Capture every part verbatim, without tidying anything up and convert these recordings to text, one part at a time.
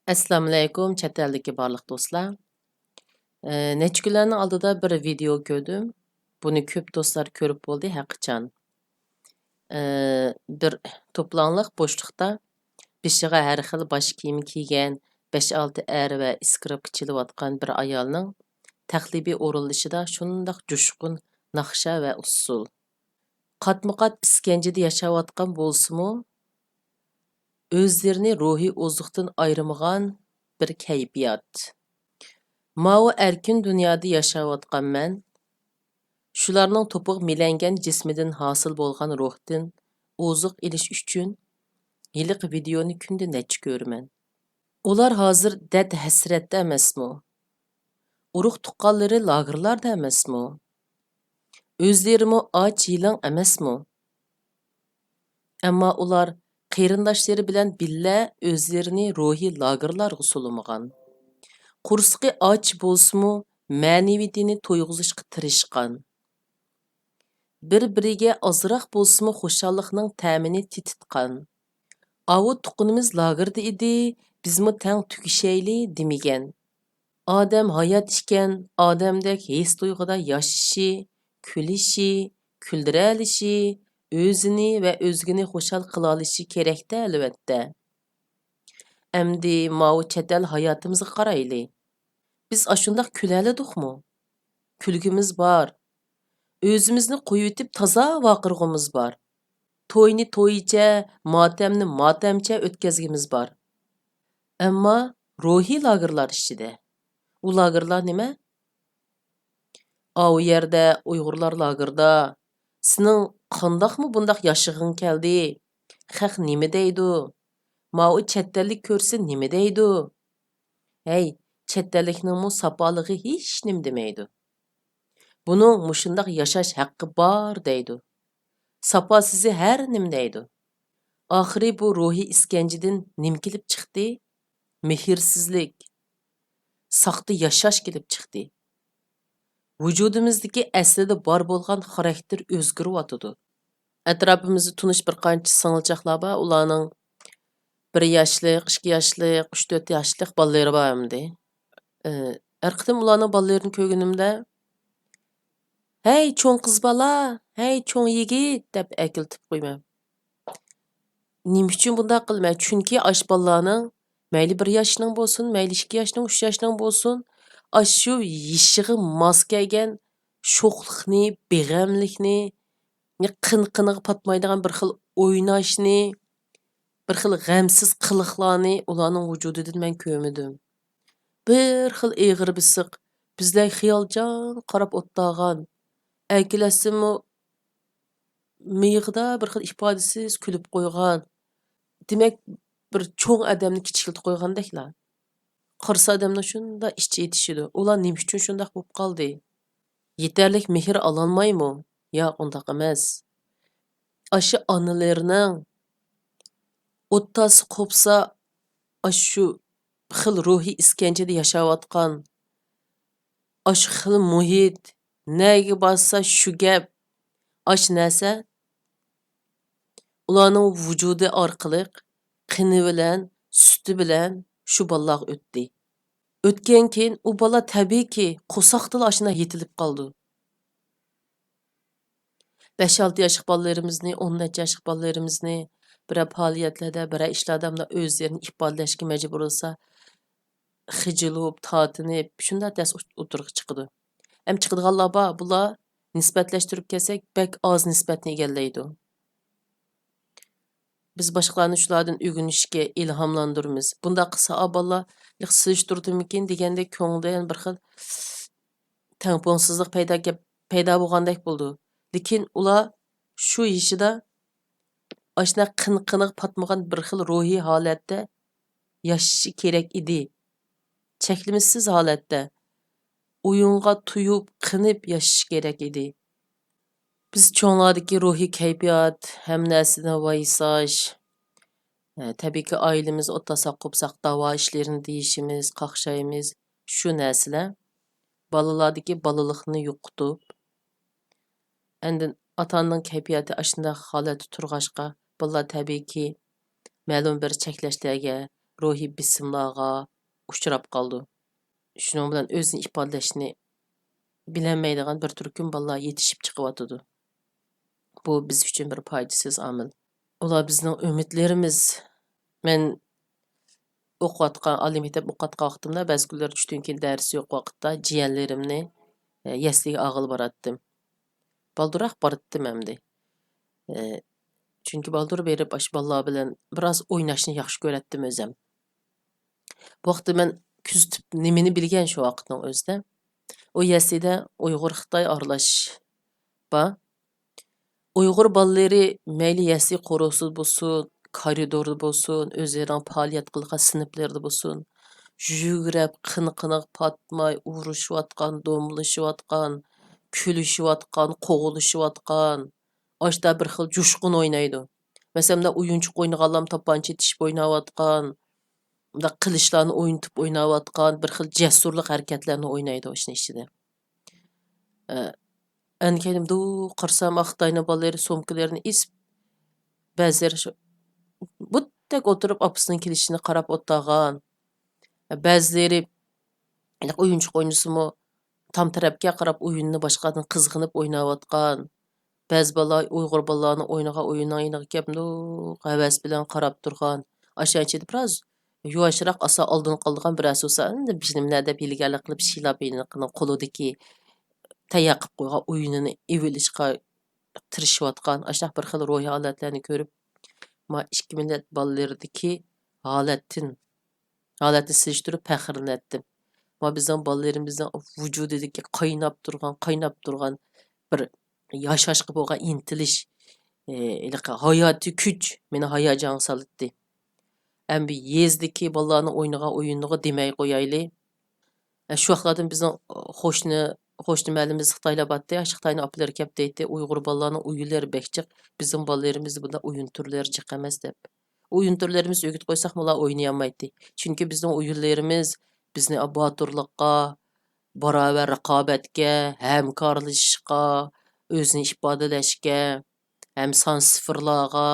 ئەسسالامۇئەلەيكۇم، چەت ئەلدىكى بارلىق دوستلار. ئى، نەچچە كۈنلەرنىڭ ئالدىدا بىر ۋىدېئو كۆردۈم. بۇنى كۆپ دوستلار كۆرۈپ بولدى، ھەقىچان. ئى، بىر توپىلاڭلىق بوشلۇقتا بېشىغا ھەر خىل باش كىيىم كىيگەن، بەش-ئالتە ئەر ۋە ئىسكىرىپكا چېلىۋاتقان بىر ئايالنىڭ تەقلىبىي ئورۇنلىشىدا شۇنداق جۇشقۇن ناخشا ۋە ئۇسسۇل. قاتمۇقات ئىسكەنجىدە ياشاۋاتقان بولسىمۇ، ئۆزلىرىنى روھىي ئوزۇقتىن ئايرىمىغان بىر كەيپىيات. ماۋۇ ئەركىن دۇنيادا ياشاۋاتقان مەن، شۇلارنىڭ توپىغا مىلەنگەن جىسمىدىن ھاسىل بولغان روھتىن ئوزۇق ئېلىش ئۈچۈن ھېلىقى ۋىدېئونى كۈندە نەچچە كۆرىمەن. ئۇلار ھازىر دەرد-ھەسرەتتە ئەمەسمۇ؟ ئۇرۇق-تۇغقانلىرى لاگېرلاردا ئەمەسمۇ؟ ئۆزلىرىمۇ ئاچ-يېلىڭ ئەمەسمۇ؟ ئەمما ئۇلار قېرىنداشلىرى بىلەن بىللە ئۆزلىرىنى روھىي لاگېرلارغا سولىمىغان. قورسىقى ئاچ بولسىمۇ، مەنىۋىيىتىنى تويغۇزۇشقا تىرىشقان. بىر-بىرىگە ئازراق بولسىمۇ خۇشاللىقنىڭ تەمىنى تېتىتقان. ئاۋۇ تۇغقىنىمىز لاگېردا ئىدى، بىزمۇ تەڭ تۈگىشەيلى دېمىگەن. ئادەم ھايات ئىكەن، ئادەمدەك ھېس-تۇيغۇدا ياشىشى، كۈلۈشى، كۈلدۈرەلىشى، ئۆزىنى ۋە ئۆزگىنى خۇشال قىلالىشى كېرەكتە، ئەلۋەتتە. ئەمدى ماۋۇ چەت ئەل ھاياتىمىزغا قارايلى. بىز ئاشۇنداق كۈلەلىدۇقمۇ؟ كۈلگۈمىز بار. ئۆزىمىزنى قويۇۋېتىپ تازا ۋارقىرىغۇمىز بار. توينى تويىچە، ماتەمنى ماتەمچە ئۆتكەزگۈمىز بار. ئەمما روھىي لاگېرلار ئىچىدە. ئۇ لاگېرلار نېمە؟ ئاۋۇ يەردە ئۇيغۇرلار لاگېردا. سېنىڭ قانداقمۇ بۇنداق ياشىغىڭ كەلدى؟ خەق نېمە دەيدۇ؟ ماۋۇ چەت ئەللىك كۆرسە نېمە دەيدۇ؟ ھەي، چەت ئەللىكنىڭمۇ ساپالىقى ھېچنېمە دېمەيدۇ. بۇنىڭ مۇشۇنداق ياشاش ھەققى بار دەيدۇ. ساپاسىزى ھەر نېمە دەيدۇ. ئاخىرى بۇ روھىي ئىسكەنجىدىن نېمە كېلىپ چىقتى؟ مېھىرسىزلىك، ساختا ياشاش كېلىپ چىقتى. ۋۇجۇدىمىزدىكى ئەسلىدە بار بولغان خاراكتېر ئۆزگىرىۋاتىدۇ. ئەتراپىمىزدا تونۇش بىر قانچە سىڭىلچاقلار بار، ئۇلارنىڭ بىر ياشلىق، ئىككى ياشلىق، ئۈچ تۆت ياشلىق بالىلىرى بار ئەمدى. ئى، ھەر قېتىم ئۇلارنىڭ بالىلىرىنى كۆرگىنىمدە، «ھەي، چوڭ قىز بالا، ھەي، چوڭ يىگىت» دەپ ئەكېلىتىپ قويىمەن. نېمە ئۈچۈن بۇنداق قىلىمەن؟ چۈنكى ئاشۇ بالىلارنىڭ، مەيلى بىر ياشنىڭ بولسۇن، مەيلى ئىككى ياشنىڭ، ئۈچ ياشنىڭ بولسۇن، ئاشۇ يېشىغا ماس كەلگەن شوخلۇقنى، بىغەملىكنى، قىن-قىنىغا پاتمايدىغان بىر خىل ئويناشنى، بىر خىل غەمسىز قىلىقلارنى ئۇلارنىڭ ۋۇجۇدىدىن مەن كۆرمىدىم. بىر خىل ئېغىر بېسىق، بىزدەك خىيالچان قاراپ ئولتۇرغان، ئەركىلەتسىمۇ مىيىقىدا بىر خىل ئىپادىسىز كۈلۈپ قويغان، دېمەك، بىر چوڭ ئادەمنى كىچىكلىتىپ قويغاندەكلا. قارىسا ئادەمنىڭ شۇنداق ئىچى ئېتىشىدۇ. ئۇلار نېمە ئۈچۈن شۇنداق بولۇپ قالدى؟ يېتەرلىك مېھىر ئالالمايمۇ؟ ياق، ئۇنداق ئەمەس. ئاشۇ ئانىلىرىنىڭ ئوتتاسى قوپسا، ئاشۇ خىل روھىي ئىسكەنجىدە ياشاۋاتقان، ئاشۇ خىل مۇھىت، نەگە بارسا شۇ گەپ، ئاشۇ نەرسە ئۇلارنىڭ ۋۇجۇدى ئارقىلىق، قېنى بىلەن، سۈتى بىلەن شۇ بالىلارغا ئۆتتى. ئۆتكەن كېيىن ئۇ بالا تەبىئىيكى قورساقتىلا ئاشۇنداق يېتىلىپ قالىدۇ. بەش-ئالتە ياشلىق بالىلىرىمىزنى، ئون نەچچە ياشلىق بالىلىرىمىزنى بىرەر پائالىيەتلەردە، بىرەر ئىشلاردا مۇنداق ئۆزلىرىنى ئىپادىلەشكە مەجبۇر بولسا، خىجىل بولۇپ، تارتىنىپ، شۇنداق تەس ئوت-، ئوتتۇرىغا چىقىدۇ. ھەم چىقىدىغانلار بار، بۇلار نىسبەتلەشتۈرۈپ كەلسەك، بەك ئاز نىسبەتنى ئىگىلەيدۇ. بىز باشقىلارنى شۇلاردىن ئۆگىنىشكە ئىلھاملاندۇرىمىز. بۇنداق قىلسا، ئا، بالىلار سېلىشتۇردىمىكىن دېگەندەك كۆڭلىدە يەنە بىر خىل تەڭپۇڭسىزلىق پەيدا، پەيدا بولغاندەك بولىدۇ. لېكىن ئۇلار شۇ يېشىدا ئاشۇنداق قىن-قىنىغا پاتمىغان بىر خىل روھىي ھالەتتە ياشىشى كېرەك ئىدى. چەكلىمىسىز ھالەتتە، ئويۇنغا تويۇپ، قېنىپ ياشىشى كېرەك ئىدى. بىز چوڭلاردىكى روھىي كەيپىيات، ھەممە نەرسىدىن ۋايساش، ئە، تەبىئىيكى، ئائىلىمىزدە ئوتتاساق قوپساق، داۋا ئىشلىرىنى دېيىشىمىز، قاقشايمىز، شۇ نەرسىلەر بالىلاردىكى بالىلىقنى يوقىتىپ، ئاندىن ئاتا-ئانىنىڭ كەيپىياتى ئاشۇنداق ھالەتتە تۇرغاچقا، بالىلار تەبىئىيكى مەلۇم بىر چەكلەشلەرگە، روھىي بېسىملارغا ئۇچراپ قالىدۇ. شۇنىڭ بىلەن ئۆزىنى ئىپادىلەشنى بىلەلمەيدىغان بىر تۈركۈم بالىلار يېتىشىپ چىقىۋاتىدۇ. بۇ بىز ئۈچۈن بىر پايدىسىز ئامىل. ئۇلار بىزنىڭ ئۈمىدلىرىمىز. مەن ئوقۇۋاتقان، ئالىي مەكتەپ ئوقۇۋاتقان ۋاقتىمدا بەزى كۈنلەر چۈشتىن كېيىن دەرس يوق ۋاقىتتا جىيەنلىرىمنى، ئە، يەسلىگە ئالغىلى باراتتىم. بالدۇرراق باراتتىم ئەمدى. ئە، چۈنكى بالدۇر بېرىپ، ئاشۇ بالىلار بىلەن بىراز ئويناشنى ياخشى كۆرەتتىم ئۆزۈم. بۇ ۋاقىتتا مەن كۆزىتىپ نېمىنى بىلگەن شۇ ۋاقىتنىڭ ئۆزىدە؟ ئۇ يەسلىدە ئۇيغۇر خىتاي ئارىلاش بار. ئۇيغۇر بالىلىرى مەيلى يەسلى قورۇسىدا بولسۇن، كارىدوردا بولسۇن، ئۆزلىرىنىڭ پائالىيەت قىلغان سىنىپلىرىدا بولسۇن، يۈگرەپ، قىن-قىنىغا پاتماي، ئۇرۇشۇۋاتقان، دوملىشىۋاتقان، كۈلۈشۈۋاتقان، قوغلىشىۋاتقان، ئاشتا بىر خىل جۇشقۇن ئوينايدۇ. مەسىلەن، مۇنداق ئويۇنچۇق ئوينىغانلارمۇ تاپانچا ئېتىشىپ ئويناۋاتقان، مۇنداق قىلىچلارنى ئوينىتىپ ئويناۋاتقان، بىر خىل جەسۇرلۇق ھەرىكەتلەرنى ئوينايدۇ ئىشنىڭ ئىچىدە. ئە، ئەنكەيدىم، دۇ، قارىسام، ئا، خىتاينىڭ بالىلىرى سومكىلىرىنى ئېسىپ، بەزىلىرى شۇ بۇتتەك ئولتۇرۇپ ئاپىسىنىڭ كېلىشىنى قاراپ ئولتۇرغان. بەزىلىرى ئويۇنچۇق ئوينىسىمۇ، تام تەرەپكە قاراپ ئويۇننى باشقىدىن قىزغىنىپ ئويناۋاتقان. بەزى بالىلار ئۇيغۇر بالىلارنىڭ ئوينىغان ئويۇنىنىڭ يېنىغا كەپ، مۇنداق ھەۋەس بىلەن قاراپ تۇرغان. ئاشۇ ئىچىدە بىراز يۇۋاشراق، ئاسان ئالدىن قالىدىغان بىرەرسى بولسا، ئەمدى بىر نېمىلەر دەپ ھىيلىگەرلىك قىلىپ، شىلاپ ھېلىقىنىڭ قولىدىكى تەييار قىلىپ قويغان ئويۇنىنى ئېلىۋېلىشقا تىرىشىۋاتقان، ئاشۇنداق بىر خىل روھىي ھالەتلەرنى كۆرۈپ، ما ئىككى مىللەت بالىلىرىدىكى ھالەتتىن، ھالەتنى سېلىشتۇرۇپ پەخىرلىنەتتىم. ما بىزنىڭ بالىلىرىمىزنىڭ ۋۇجۇدىدىكى قايناپ تۇرغان، قايناپ تۇرغان بىر ياشاشقا بولغان ئىنتىلىش، ئى، ھېلىقى ھاياتىي كۈچ مېنى ھاياجانغا سالاتتى. ئەمدى يېزىدىكى بالىلارنىڭ ئوينىغان ئويۇنىغا دېمەي قويايلى. ئە، شۇ ۋاقىتلاردىن بىزنىڭ، ئە، قوشنا، قوشنا مەھەللىمىزدە خىتايلار بارتتى. ئاشۇ خىتاينىڭ ئاپىلىرى كەپ دەيتتى، «ئۇيغۇر بالىلارنىڭ ئۆيلىرى بەك جىق، بىزنىڭ بالىلىرىمىزدە بۇنداق ئويۇن تۈرلىرى جىق ئەمەس» دەپ. ئويۇن تۈرلىرىمىزنى ئۆگىتىپ قويساقمۇ ئۇلار ئوينىيالمايتتى. چۈنكى بىزنىڭ ئويۇنلىرىمىز بىزنى باتۇرلۇققا، باراۋەر رىقابەتكە، ھەمكارلىشىشقا، ئۆزىنى ئىپادىلەشكە، ھەم سان سىفىرلارغا،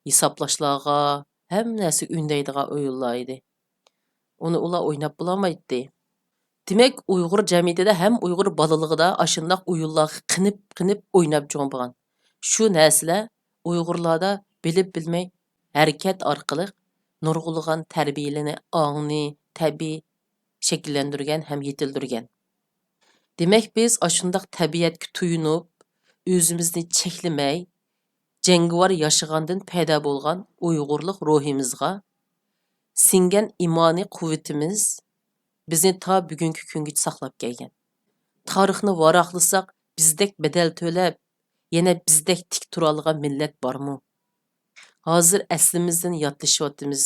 ھېسابلاشلارغا، ھەممە نەرسىگە ئۈندەيدىغان ئويۇنلار ئىدى. ئۇنى ئۇلار ئويناپ بولالمايتتى. دېمەك، ئۇيغۇر جەمئىيىتىدە ھەم ئۇيغۇر بالىلىقىدا ئاشۇنداق ئويۇنلارغا قېنىپ، قېنىپ ئويناپ چوڭ بولغان. شۇ نەرسىلەر ئۇيغۇرلاردا بىلىپ بىلمەي ھەرىكەت ئارقىلىق نۇرغۇنلىغان تەربىيەلىرىنى ئاڭنى تەبىئىي شەكىللەندۈرگەن ھەم يېتىلدۈرگەن. دېمەك، بىز ئاشۇنداق تەبىئەتكە تويۇنۇپ، ئۆزىمىزنى چەكلىمەي، جەڭگىۋار ياشىغاندىن پەيدا بولغان ئۇيغۇرلۇق روھىمىزغا، سىڭگەن ئىمانىي قۇۋۋىتىمىز بىزنى تا بۈگۈنكى كۈنگىچە ساقلاپ كەلگەن. تارىخنى ۋاراقلىساق، بىزدەك بەدەل تۆلەپ، يەنە بىزدەك تىك تۇرالىغان مىللەت بارمۇ؟ ھازىر ئەسلىمىزدىن ياتلىشىۋاتىمىز.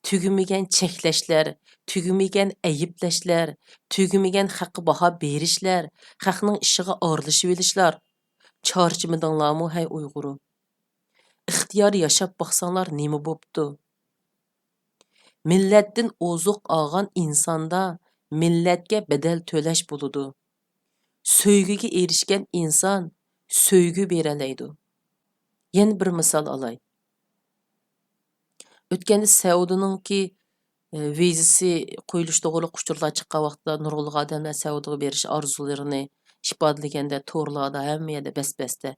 تۈگىمىگەن چەكلەشلەر، تۈگىمىگەن ئەيىبلەشلەر، تۈگىمىگەن خەققە باھا بېرىشلەر، خەقنىڭ ئىشىغا ئارىلىشىۋېلىشلار. چارچىمىدىڭلارمۇ ھەي ئۇيغۇر؟ ئىختىيارىي ياشاپ باقساڭلار نېمە بوپتۇ؟ مىللەتتىن ئوزۇق ئالغان ئىنساندا مىللەتكە بەدەل تۆلەش بولىدۇ. سۆيگۈگە ئېرىشكەن ئىنسان سۆيگۈ بېرەلەيدۇ. يەنە بىر مىسال ئالاي. ئۆتكەندە سەئۇدىنىڭكى، ئە، ۋىزىسى قويۇلۇش توغرىلىق ئۇچۇرلار چىققان ۋاقىتتا نۇرغۇنلىغان ئادەملەر سەئۇدىغا بېرىش ئارزۇلىرىنى ئىپادىلىگەندە تورلاردا ھەممە يەردە بەس-بەستە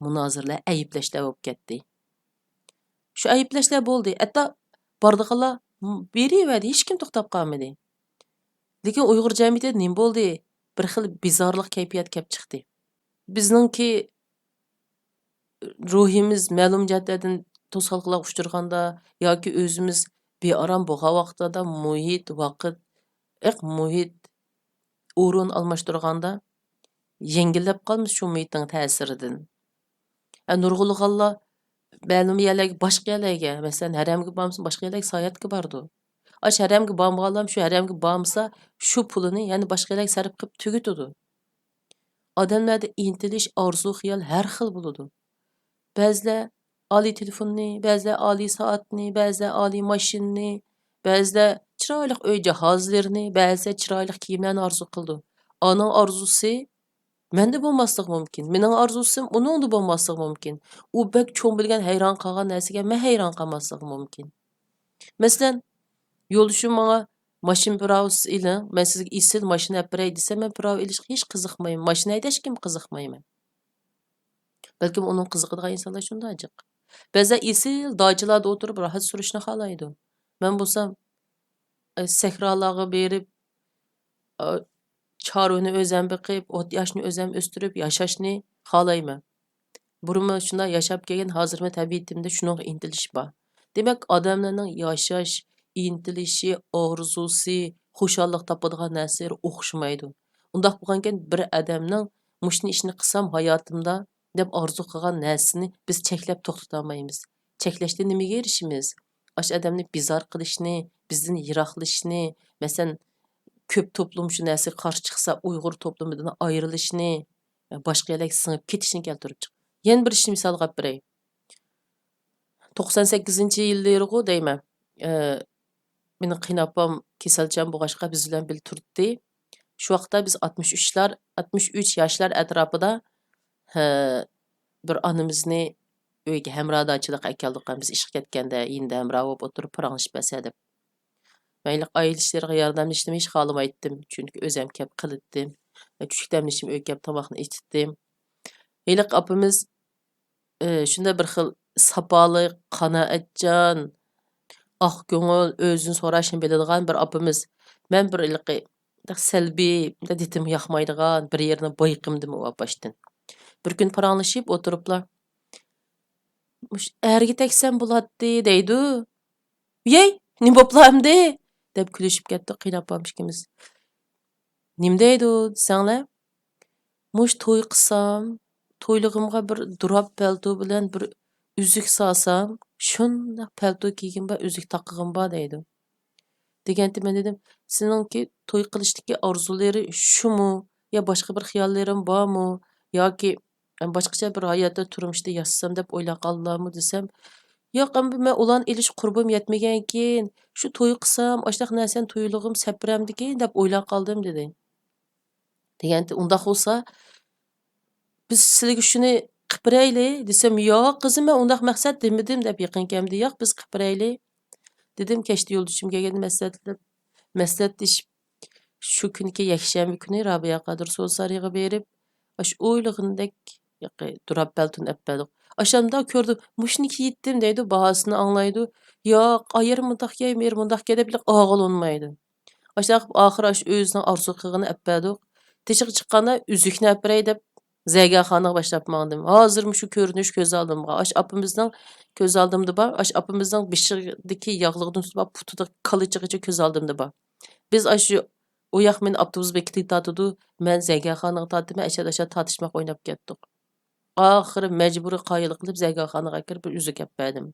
مۇنازىرىلەر، ئەيىبلەشلەر بولۇپ كەتتى. شۇ ئەيىبلەشلەر بولدى. ھەتتا بارىدىغانلار بېرىۋەردى، ھېچكىم توختاپ قالمىدى. لېكىن ئۇيغۇر جەمئىيىتىدە نېمە بولدى؟ بىر خىل بىزارلىق كەيپىيات كەپ چىقتى. بىزنىڭكى روھىمىز مەلۇم جەھەتلەردىن توسالغۇلارغا ئۇچرىغاندا ياكى ئۆزىمىز بىئارام بولغان ۋاقىتلاردا مۇھىت، ۋاقىت، ئېق مۇھىت، ئورۇن ئالماشتۇرغاندا يەڭگىللەپ قالىمىز شۇ مۇھىتنىڭ تەسىرىدىن. ئە، نۇرغۇنلىغانلار مەلۇم يەرلەرگە، باشقا يەرلەرگە، مەسىلەن، ھەرەمگە بارمىسا، باشقا يەرلەرگە ساياھەتكە بارىدۇ. ئاشۇ ھەرەمگە بارمىغانلار شۇ ھەرەمگە بارمىسا، شۇ پۇلىنى يەنە باشقا يەرلەرگە سەرپ قىلىپ تۈگىتىدۇ. ئادەملەردە ئىنتىلىش، ئارزۇ، خىيال ھەر خىل بولىدۇ. بەزىلەر ئالىي تېلېفوننى، بەزىلەر ئالىي سائەتنى، بەزىلەر ئالىي ماشىنىنى، بەزىلەر چىرايلىق ئۆي جاھازلىرىنى، بەزىلەر چىرايلىق كىيىملەرنى ئارزۇ قىلىدۇ. ئانىڭ ئارزۇسى مەندە بولماسلىقى مۇمكىن. مېنىڭ ئارزۇسىم ئۇنىڭدا بولماسلىقى مۇمكىن. ئۇ بەك چوڭ بىلگەن، ھەيران قالغان نەرسىگە مەن ھەيران قالماسلىقىم مۇمكىن. مەسىلەن، يولدىشىم ماڭا، «ماشىنا پىراۋىسى ئېلىڭ، مەن سىزگە ئېسىل ماشىنا ئەپ بېرەي» دېسە، مەن پىراۋا ئېلىشقا ھېچ قىزىقمايمەن، ماشىنا ھەيدەشكىمۇ قىزىقمايمەن. بەلكىم ئۇنىڭغا قىزىقىدىغان ئىنسانلار شۇنداق جىق. بەزىلەر ئېسىل داچىلاردا ئولتۇرۇپ راھەت سۈرۈشنى خالايدۇ. مەن بولسام، ئە، سەھرالارغا بېرىپ، ئە، چارۋىنى ئۆزەم بېقىپ، ئوت-ياشنى ئۆزەم ئۆستۈرۈپ ياشاشنى خالايمەن. بۇرۇنمۇ شۇنداق ياشاپ كەلگەن، ھازىرمۇ تەبىئىتىمدە شۇنىڭغا ئىنتىلىش بار. دېمەك، ئادەملەرنىڭ ياشاش، ئىنتىلىشى، ئارزۇسى، خۇشاللىق تاپىدىغان نەرسىلىرى ئوخشىمايدۇ. ئۇنداق بولغانىكەن، بىر ئادەمنىڭ «مۇشۇنى ئىشنى قىلسام ھاياتىمدا» دەپ ئارزۇ قىلغان نەرسىنى بىز چەكلەپ توختىتالمايمىز. چەكلەشتىن نېمىگە ئېرىشىمىز؟ ئاشۇ ئادەمنى بىزار قىلىشنى، بىزدىن يىراقلىشىشنى، مەسىلەن، كۆپ توپلۇم شۇ نەرسىگە قارشى چىقسا، ئۇيغۇر توپلۇمىدىن ئايرىلىشنى، باشقا يەرلەرگە سىڭىپ كېتىشنى كەلتۈرۈپ چىقىدۇ. يەنە بىر ئىشنى مىسالغا ئېلىپ بېرەي. توقسان سەككىزىنچى يىللىرىغۇ دەيمەن. ئە، مېنىڭ قېيىنئاپام كېسەلچان بولغاچقا، بىز بىلەن بىللە تۇرتتى. شۇ ۋاقىتتا بىز ئاتمىش ئۈچلەر، ئاتمىش ئۈچ ياشلار ئەتراپىدا، ھە، بىر ئانىمىزنى ئۆيگە ھەمراھ داچىلىققا ئەكەلدۇق. بىز ئىشقا كەتكەندە، يېنىدا ھەمراھ بولۇپ ئولتۇرۇپ پاراڭلىشىپ بەرسە دەپ. مەن ھېلىقى ئائىلە ئىشلىرىغا ياردەملىشىشنى ھېچ خالىمايتتىم. چۈنكى ئۆزەم كەپ قىلاتتىم. چۈشلۈك دەملىشىم ئۆيگە كەپ تاماقنى ئېتىتتىم. ھېلىقى ئاپىمىز، ئى، شۇنداق بىر خىل ساپالىق، قانائەتچان، ئاق كۆڭۈل، ئۆزىنى سوراشنى بىلىدىغان بىر ئاپىمىز. مەن بىر ھېلىقى سەلبىي، دىتىم ياقمايدىغان، بىر يېرىنى بايقىمىدىم ئۇ ئاپاشتىن. بىر كۈنى پاراڭلىشىپ ئولتۇرۇپلا، «مۇشۇ ئەرگە تەگسەم بولاتتى» دەيدۇ. «يەي، نېمە بوپلا ئەمدى؟» دەپ كۈلۈشۈپ كەتتۇق قېيىنئاپام ئىككىمىز. «نېمە دەيدۇ دېسەڭلار، مۇشۇ توي قىلسام، تويلۇقۇمغا بىر دوراپ پەلتو بىلەن بىر ئۈزۈك سالسام، شۇنداق پەلتو كىيگۈم بار، ئۈزۈك تاقىغۇم بار» دەيدۇ. دېگەنتى مەن دېدىم، «سېنىڭكى توي قىلىشتىكى ئارزۇلىرى شۇمۇ؟ يا باشقا بىر خىياللىرىڭ بارمۇ؟ ياكى باشقىچە بىر ھاياتتا، تۇرمۇشتا ياشىسام دەپ ئويلاپ قالدىڭمۇ؟» دېسەم، «ياق، ئەمدى مەن ئۇلارنى ئېلىش قۇربۇم يەتمىگەنكىن، شۇ توي قىلسام، ئاشۇنداق نەرسىنى تويلۇقۇم سەپىرەمدىكىن دەپ ئويلاپ قالدىم» دېدى. دېگەنتى، «ئۇنداق بولسا، بىز سىلىگە شۇنى قىلىپ بېرەيلى» دېسەم، «ياق، قىزىم، مەن ئۇنداق مەقسەت دېمىدىم» دەپ يېقىن كەمدى. «ياق، بىز قىلىپ بېرەيلى» دېدىم. كەچتە يولدىشىم كەلگەندە مەسلىھەتلىشىپ، مەسلىھەتلىشىپ، شۇ كۈنكى يەكشەنبە كۈنى رابىيە قادىر سودا سارىيىغا بېرىپ، ئاشۇ ئويلىغىنىدەك ھېلىقى دوراپ پەلتونى ئەپ بەردۇق. ئاشۇنداق كۆردۈم، «مۇشۇنى كىيىتتىم» دەيدۇ، باھاسىنى ئاڭلايدۇ. «ياق، ئايرى مۇنداق كىي، مېرى مۇنداق كىي» دەپ ئاغىلى ئۇنىمايدۇ. ئاشۇنداق قىلىپ ئاخىرى ئاشۇ ئۆزىنىڭ ئارزۇ قىلغىنىنى ئەپ بەردۇق. تېشىغا چىققاندا ئۈزۈكنى ئەپ بېرەي دەپ زەرگەرخانىغا باشلاپ ماڭدىم. ھازىرمۇ شۇ كۆرۈنۈش كۆز ئالدىمغا. ئاشۇ ئاپىمىزنىڭ كۆز ئالدىمدا بار. ئاشۇ ئاپىمىزنىڭ بېشىدىكى ياغلىق دۇمسىسى بار، پۇتىدا كاللىچىغىچە كۆز ئالدىمدا بار. بىز ئاشۇ، ئۇ ياق مېنى ئاپتوبۇس بېكىتىگە تارتىدۇ، مەن زەرگەرخانىغا تارتىمەن، ئەشەدە ئاشۇ تارتىشماق ئويناپ كەتتۇق. ئاخىرى مەجبۇرىي قايىل قىلىپ زەرگەرخانىغا كىرىپ بىر ئۈزۈك ئەپ بەردىم.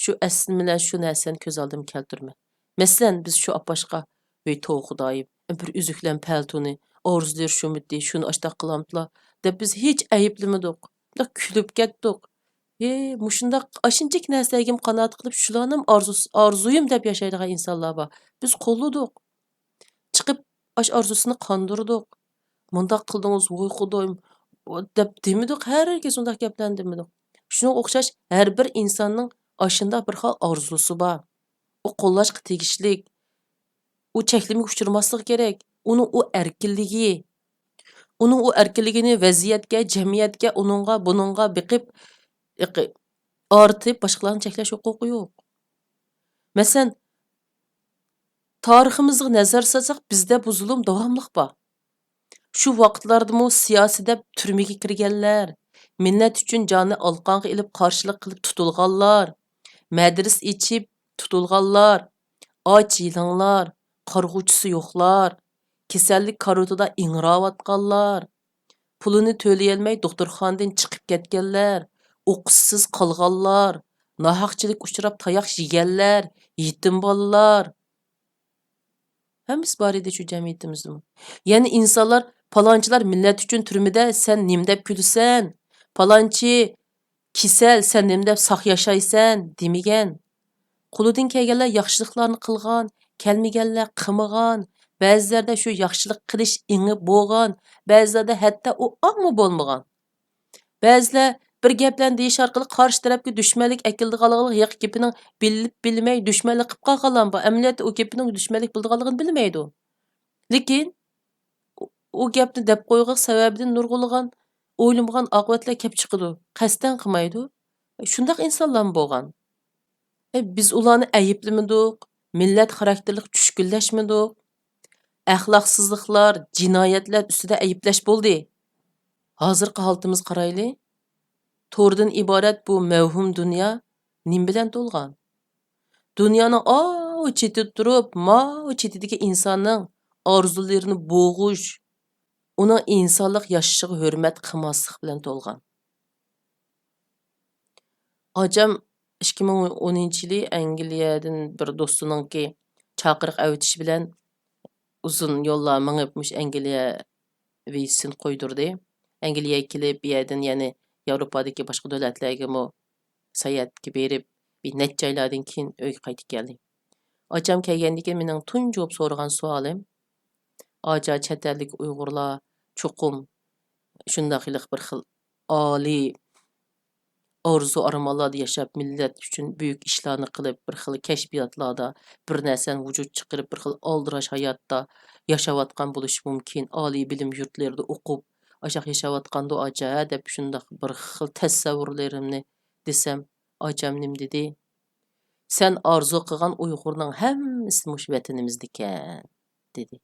شۇ ئەسلىمىلەر شۇ نەرسىنى كۆز ئالدىمغا كەلتۈرىمەن. مەسىلەن، بىز شۇ ئاپاشقا، «ۋەي توۋا خۇدايىم، بىر ئۈزۈكلەم پەلتونى، ئارزۇلىرى شۇمىتى، شۇنى ئاشتاق قىلامتىلا» دەپ بىز ھېچ ئەيىبلىمىدۇق. بۇنداق كۈلۈپ كەتتۇق. ھې، مۇشۇنداق ئاشۇنچىلىك نەرسىلەرگىمۇ قانائەت قىلىپ، شۇلارنىمۇ ئارزۇس-، ئارزۇيۇم دەپ ياشايدىغان ئىنسانلار بار. بىز قوللىدۇق. چىقىپ ئاشۇ ئارزۇسىنى قاندۇردۇق. «مۇنداق قىلدىڭىز، ۋوي خۇدايىم» دەپ دېمىدۇق، ھەرگىز ئۇنداق گەپلەرنى دېمىدۇق. شۇنىڭغا ئوخشاش ھەر بىر ئىنساننىڭ ئاشۇنداق بىر خىل ئارزۇسى بار. ئۇ قوللاشقا تېگىشلىك. ئۇ چەكلىمىگە ئۇچرىماسلىقى كېرەك. ئۇنىڭ ئۇ ئەركىنلىكى. ئۇنىڭ ئۇ ئەركىنلىكىنى ۋەزىيەتكە، جەمئىيەتكە، ئۇنىڭغا، بۇنىڭغا بېقىپ، ئارتىپ باشقىلارنى چەكلەش ھوقۇقى يوق. مەسىلەن، تارىخىمىزغا نەزەر سالساق، بىزدە بۇ زۇلۇم داۋاملىق بار. شۇ ۋاقىتلاردىمۇ سىياسىي دەپ تۈرمىگە كىرگەنلەر، مىللەت ئۈچۈن جانىنى ئالىقانغا ئېلىپ قارشىلىق قىلىپ تۇتۇلغانلار، مەدرىسە ئېچىپ تۇتۇلغانلار، ئاچ يېلىڭلار، قارىغۇچىسى يوقلار، كېسەللىك كارىۋىتىدا ئىڭراۋاتقانلار، پۇلىنى تۆلىيەلمەي دوختۇرخانىدىن چىقىپ كەتكەنلەر، ئوقۇشسىز قالغانلار، ناھەقچىلىككە ئۇچراپ تاياق يېگەنلەر، يېتىم بالىلار. ھەممىسى بار ئىدى شۇ جەمئىيىتىمىزدىمۇ. يەنە ئىنسانلار، «پالانچىلار مىللەت ئۈچۈن تۈرمىدە، سەن نېمە دەپ كۈلىسەن؟ پالانچى كېسەل، سەن نېمە دەپ ساق ياشايسەن؟» دېمىگەن. قولىدىن كەلگەنلەر ياخشىلىقلارنى قىلغان، كەلمىگەنلەر قىلمىغان. بەزىلەردە شۇ ياخشىلىق قىلىش ئېڭى بولغان، بەزىلەردە ھەتتا ئۇ ئاڭمۇ بولمىغان. بەزىلەر بىر گەپلەرنى دېيىش ئارقىلىق قارشى تەرەپكە دۈشمەنلىك ئەكېلىدىغانلىقىنى ھېلىقى گېپىنىڭ بىلىپ بىلمەي دۈشمەنلىك قىلىپ قالغانلارمۇ بار. ئەمەلىيەتتە ئۇ گېپىنىڭ دۈشمەنلىك بولىدىغانلىقىنى بىلمەيدۇ. لېكىن ئۇ، ئۇ گەپنى دەپ قويغان سەۋەبىدىن نۇرغۇنلىغان ئويلىمىغان ئاقىۋەتلەر كەپ چىقىدۇ. قەستەن قىلمايدۇ. شۇنداق ئىنسانلارمۇ بولغان. ئە، بىز ئۇلارنى ئەيىبلىمىدۇق، مىللەت خاراكتېرلىق چۈشكۈنلەشمىدۇق. ئەخلاقسىزلىقلار، جىنايەتلەر ئۈستىدە ئەيىبلەش بولدى. ھازىرقى ھالىتىمىزگە قارايلى. توردىن ئىبارەت بۇ مەۋھۇم دۇنيا نېمە بىلەن تولغان؟ دۇنيانىڭ ئاۋۇ چېتىدە تۇرۇپ، ماۋۇ چېتىدىكى ئىنساننىڭ ئارزۇلىرىنى بوغۇش، ئۇنىڭ ئىنسانلىق ياشىشىغا ھۆرمەت قىلماسلىق بىلەن تولغان. ئاچام ئىككى مىڭ ئونىنچى يىلى ئەنگلىيەدىن بىر دوستىنىڭكى چاقىرىق ئەۋېتىشى بىلەن ئۇزۇن يوللار مېڭىپ، مۇشۇ ئەنگلىيە ۋىزىسىنى قويدۇردى. ئەنگلىيەگە كېلىپ، بۇ يەردىن يەنە ياۋروپادىكى باشقا دۆلەتلەرگىمۇ ساياھەتكە بېرىپ، بىر نەچچە ئايلاردىن كېيىن ئۆيگە قايتىپ كەلدى. ئاچام كەلگەندىن كېيىن مېنىڭ تۇنجى بولۇپ سورىغان سوئالىم، «ئاچا، چەت ئەلدىكى ئۇيغۇرلار چوقۇم شۇنداق ھېلىقى بىر خىل ئالىي ئارزۇ-ئارمانلاردا ياشاپ، مىللەت ئۈچۈن بۈيۈك ئىشلارنى قىلىپ، بىر خىل كەشپىياتلاردا بىر نەرسىنى ۋۇجۇدقا چىقىرىپ، بىر خىل ئالدىراش ھاياتتا ياشاۋاتقان بولۇشى مۇمكىن. ئالىي بىلىم يۇرتلىرىدا ئوقۇپ، ئاشاق ياشاۋاتقاندۇ ئاچا» دەپ شۇنداق بىر خىل تەسەۋۋۇرلىرىمنى دېسەم، ئاچام نېمە دېدى؟ «سەن ئارزۇ قىلغان ئۇيغۇرنىڭ ھەممىسى مۇشۇ ۋەتىنىمىزدىكەن» دېدى.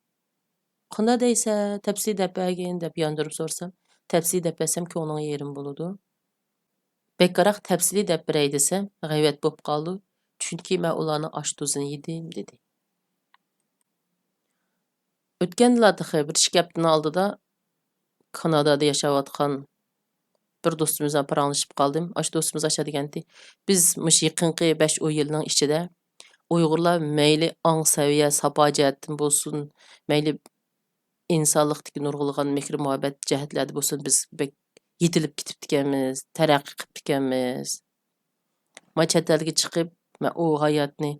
«قانداق دەيسەن، تەپسىلىي دەپ بەرگىن» دەپ ياندۇرۇپ سورىسام، «تەپسىلىي دەپ بەرسەم كۆڭلۈڭ يېرىم بولىدۇ. بەكرەك تەپسىلىي دەپ بېرەي دېسەم، غەيۋەت بولۇپ قالىدۇ، چۈنكى مەن ئۇلارنىڭ ئاش-تۇزىنى يېدىم» دېدى. ئۆتكەندىلا تېخى بىر ئىككى ھەپتىنىڭ ئالدىدا كانادادا ياشاۋاتقان بىر دوستىمىز بىلەن پاراڭلىشىپ قالدىم. ئاشۇ دوستىمىز ئاشۇ دېگەنتى، بىز مۇشۇ يېقىنقى بەش ئون يىلنىڭ ئىچىدە ئۇيغۇرلار مەيلى ئاڭ سەۋىيە، ساپا جەھەتتىن بولسۇن، مەيلى ئىنسانلىقتىكى نۇرغۇنلىغان مېھرى-مۇھەببەت جەھەتلەردە بولسۇن، بىز بەك يېتىلىپ كېتىپتىكەنمىز، تەرەققىي قىپتىكەنمىز. مانا چەت ئەلگە چىقىپ، مەن ئۇ ھاياتنى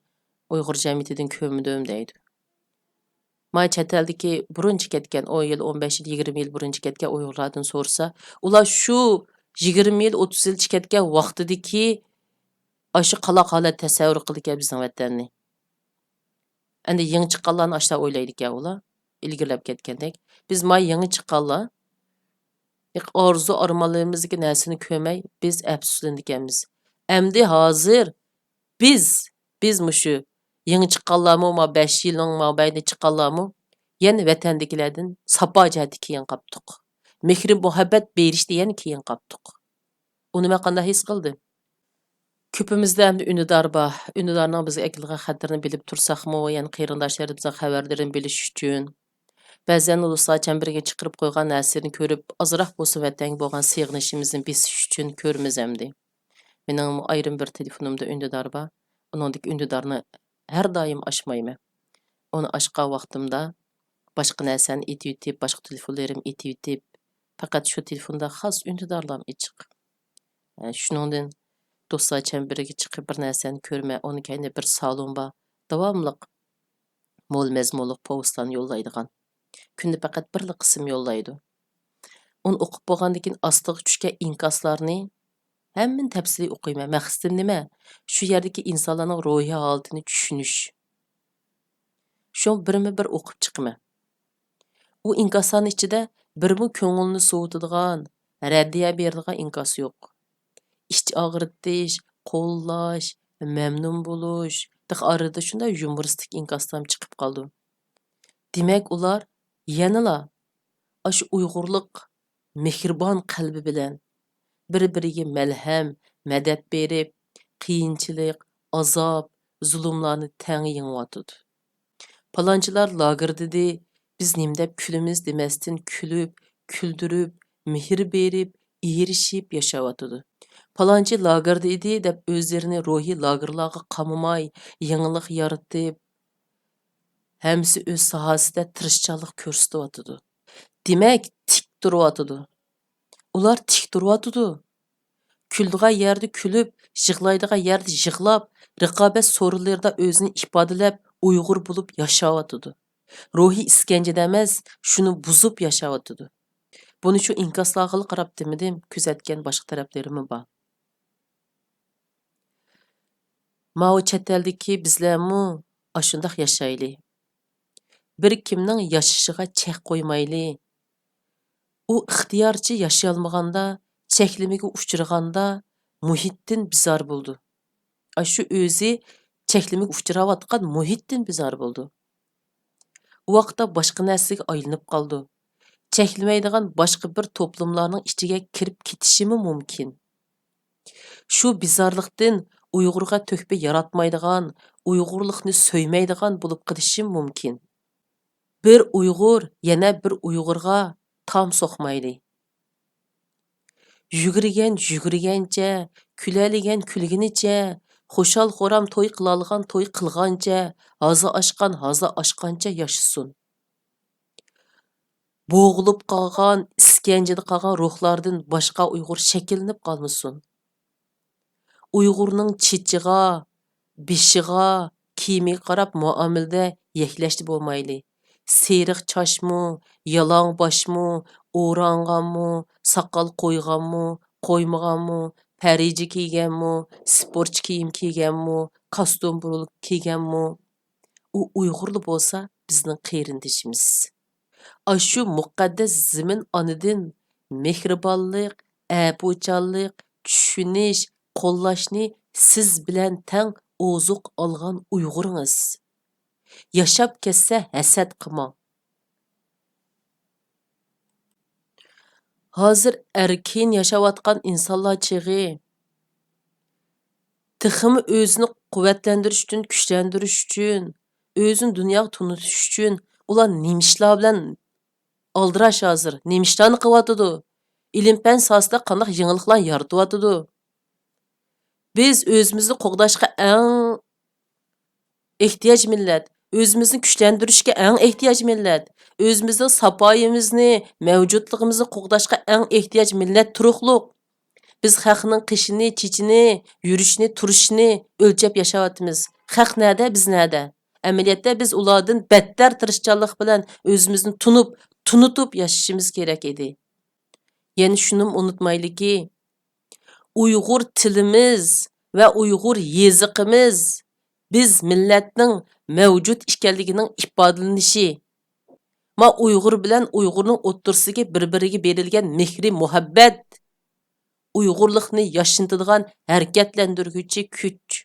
ئۇيغۇر جەمئىيىتىدىن كۆرمىدىم دەيدۇ. مانا چەت ئەلدىكى بۇرۇنچە كەتكەن، ئون يىل، ئون بەش يىل، يىگىرمە يىل بۇرۇنچە كەتكەن ئۇيغۇرلاردىن سورىسا، ئۇلار شۇ يىگىرمە يىل، ئوتتۇز يىلچە كەتكەن ۋاقتىدىكى ئاشۇ قالاق ھالەت تەسەۋۋۇر قىلىدىكەن بىزنىڭ ۋەتەننى. ئەمدى يېڭى چىققانلارنى ئاشۇنداق ئويلايدىكەن ئۇلار، ئىلگىرىلەپ كەتكەندەك. بىز مانا يېڭى چىققانلار، ئارزۇ-ئارمانلىرىمىزدىكى نەرسىنى كۆرمەي، بىز ئەپسۇسلىنىدىكەنمىز. ئەمدى ھازىر بىز، بىز مۇشۇ يېڭى چىققانلارمۇ، ما بەش يىلنىڭ مابەينىدە چىققانلارمۇ يەنە ۋەتەندىكىلەردىن ساپا جەھەتتە كېيىن قاپتۇق. مېھرى-مۇھەببەت بېرىشتە يەنە كېيىن قاپتۇق. ئۇنى مەن قانداق ھېس قىلدىم؟ كۆپىمىزدە ئەمدى ئۈندىدار بار. ئۈندىدارنىڭ بىزگە ئەكېلىدىغان خەتلىرىنى بىلىپ تۇرساقمۇ، يەنە قېرىنداشلىرىمىزنىڭ خەۋەرلىرىنى بىلىش ئۈچۈن، بەزەن دوستلار چەمبىرىكى چىقىرىپ قويغان نەرسىلىرىنى كۆرۈپ، ئازراق بولسا ۋەتەنگە بولغان سېغىنىشىمىزنى بېسىش ئۈچۈن كۆرىمىز ئەمدى. مېنىڭمۇ ئايرىم بىر تېلېفونۇمدا ئۈندىدار بار. ئۇنىڭدىكى ئۈندىدارنى ھەر دائىم ئاچمايمەن. ئۇنى ئاچقان ۋاقتىمدا باشقا نەرسەنى ئېتىۋېتىپ، باشقا تېلېفونلىرىمنى ئېتىۋېتىپ، پەقەت شۇ تېلېفوندا خاس ئۈندىدارلارم ئېچىق. ئە، شۇنىڭدىن دوستلار چەمبىرىكى چىقىپ بىر نەرسەنى كۆرمە، ئۇنىڭ كەينىدە بىر سالون بار، داۋاملىق مول مەزمۇنلۇق پوۋېستلارنى يوللايدىغان. كۈندە پەقەت بىرلا قىسىم يوللايدۇ. ئۇنى ئوقۇپ بولغاندىن كېيىن ئاستىغا چۈشكەن ئىنكاسلارنى ھەممىنى تەپسىلىي ئوقۇيمەن. مەقسىتىم نېمە؟ شۇ يەردىكى ئىنسانلارنىڭ روھىي ھالىتىنى چۈشىنىش. شۇ بىرمۇ بىر ئوقۇپ چىقىمەن. ئۇ ئىنكاسلارنىڭ ئىچىدە بىرمۇ كۆڭۈلنى سوۋۇتىدىغان، رەددىيە بېرىدىغان ئىنكاس يوق. ئىچ ئاغرىتىش، قوللاش، مەمنۇن بولۇش، تېخى ئارىدا شۇنداق يۇمۇرىستىك ئىنكاسلارمۇ چىقىپ قالىدۇ. دېمەك، ئۇلار يەنىلا ئاشۇ ئۇيغۇرلۇق مېھرىبان قەلبى بىلەن بىر-بىرىگە مەلھەم، مەدەت بېرىپ، قىيىنچىلىق، ئازاب، زۇلۇملارنى تەڭ يېڭىۋاتىدۇ. پالانچىلار لاگېردىدى، بىز نېمە دەپ كۈلىمىز دېمەستىن كۈلۈپ، كۈلدۈرۈپ، مېھىر بېرىپ، ئېرىشىپ ياشاۋاتىدۇ. پالانچى لاگېردا ئىدى دەپ ئۆزلىرىنى روھىي لاگېرلارغا قامىماي، يېڭىلىق يارىتىپ، ھەممىسى ئۆز ساھەسىدە تىرىشچانلىق كۆرسىتىۋاتىدۇ. دېمەك، تىك تۇرۇۋاتىدۇ. ئۇلار تىك تۇرۇۋاتىدۇ. كۈلىدىغان يەردە كۈلۈپ، يىغلايدىغان يەردە يىغلاپ، رىقابەت سورۇنلىرىدا ئۆزىنى ئىپادىلەپ، ئۇيغۇر بولۇپ ياشاۋاتىدۇ. روھىي ئىسكەنجىدە ئەمەس، شۇنى بۇزۇپ ياشاۋاتىدۇ. بۇنى شۇ ئىنكاسلارغىلا قاراپ دېمىدىم، كۆزەتكەن باشقا تەرەپلىرىممۇ بار. ماۋۇ چەت ئەلدىكى بىزلەرمۇ ئاشۇنداق ياشايلى. بىر كىمنىڭ ياشىشىغا چەك قويمايلى. ئۇ ئىختىيارىچە ياشىيالمىغاندا، چەكلىمىگە ئۇچرىغاندا مۇھىتتىن بىزار بولىدۇ. ئاشۇ ئۆزى چەكلىمىگە ئۇچراۋاتقان مۇھىتتىن بىزار بولىدۇ. ئۇ ۋاقىتتا باشقا نەرسىگە ئايلىنىپ قالىدۇ. چەكلىمەيدىغان باشقا بىر توپلۇملارنىڭ ئىچىگە كىرىپ كېتىشىمۇ مۇمكىن. شۇ بىزارلىقتىن ئۇيغۇرغا تۆھپە ياراتمايدىغان، ئۇيغۇرلۇقنى سۆيمەيدىغان بولۇپ قېلىشىمۇ مۇمكىن. بىر ئۇيغۇر يەنە بىر ئۇيغۇرغا تام سوقمايلى. يۈگۈرگەن يۈگۈرگەنچە، كۈلەلىگەن كۈلگىنىچە، خۇشال-خۇرام توي قىلالىغان توي قىلغانچە، ھازا ئاشقان ھازا ئاشقانچە ياشىسۇن. بوغۇلۇپ قالغان، ئىسكەنجىدە قالغان روھلاردىن باشقا ئۇيغۇر شەكىللىنىپ قالمىسۇن. ئۇيغۇرنىڭ چېچىغا، بېشىغا، كىيىمىگە قاراپ مۇئامىلىدە يەكلەشتە بولمايلى. سېرىق چاچمۇ، يالاڭ باشمۇ، ئورانغانمۇ، ساقال قويغانمۇ، قويمىغانمۇ، پەرىجە كىيگەنمۇ، سپورتچى كىيىم كىيگەنمۇ، كاستيۇم بۇرۇلۇپ كىيگەنمۇ، ئۇ ئۇيغۇرلا بولسا بىزنىڭ قېرىندىشىمىز. ئاشۇ مۇقەددەس زېمىن ئانىدىن مېھرىبانلىق، ئەپۇچانلىق، چۈشىنىش، قوللاشنى سىز بىلەن تەڭ ئوزۇق ئالغان ئۇيغۇرىڭىز. ياشاپ كەتسە ھەسەت قىلماڭ. ھازىر ئەركىن ياشاۋاتقان ئىنسانلار چېغى. تېخىمۇ ئۆزىنى قۇۋۋەتلەندۈرۈش ئۈچۈن، كۈچلەندۈرۈش ئۈچۈن، ئۆزىنى دۇنياغا تونۇتۇش ئۈچۈن ئۇلار نېمە ئىشلار بىلەن ئالدىراش ھازىر؟ نېمە ئىشلارنى قىلىۋاتىدۇ؟ ئىلىم-پەن ساھەسىدە قانداق يېڭىلىقلارنى يارىتىۋاتىدۇ؟ بىز ئۆزىمىزنى قوغداشقا ئەڭ ئېھتىياج مىللەت، ئۆزىمىزنى كۈچلەندۈرۈشكە ئەڭ ئېھتىياج مىللەت، ئۆزىمىزنىڭ ساپايىمىزنى، مەۋجۇتلۇقىمىزنى قوغداشقا ئەڭ ئېھتىياج مىللەت تۇرۇقلۇق. بىز خەقنىڭ قېشىنى، چېچىنى، يۈرۈشىنى، تۇرۇشىنى ئۆلچەپ ياشاۋاتىمىز. خەق نەدە، بىز نەدە؟ ئەمەلىيەتتە بىز ئۇلاردىن بەتتەر تىرىشچانلىق بىلەن ئۆزىمىزنى تونۇپ، تونۇتۇپ ياشىشىمىز كېرەك ئىدى. يەنە شۇنىمۇ ئۇنتۇمايلىكى، ئۇيغۇر تىلىمىز ۋە ئۇيغۇر يېزىقىمىز بىز مىللەتنىڭ مەۋجۇت ئىكەنلىكىنىڭ ئىپادىلىنىشى. ما ئۇيغۇر بىلەن ئۇيغۇرنىڭ ئوتتۇرىسىدىكى بىر-بىرىگە بېرىلگەن مېھرى مۇھەببەت ئۇيغۇرلۇقنى ياشنىتىدىغان، ھەرىكەتلەندۈرگۈچى كۈچ.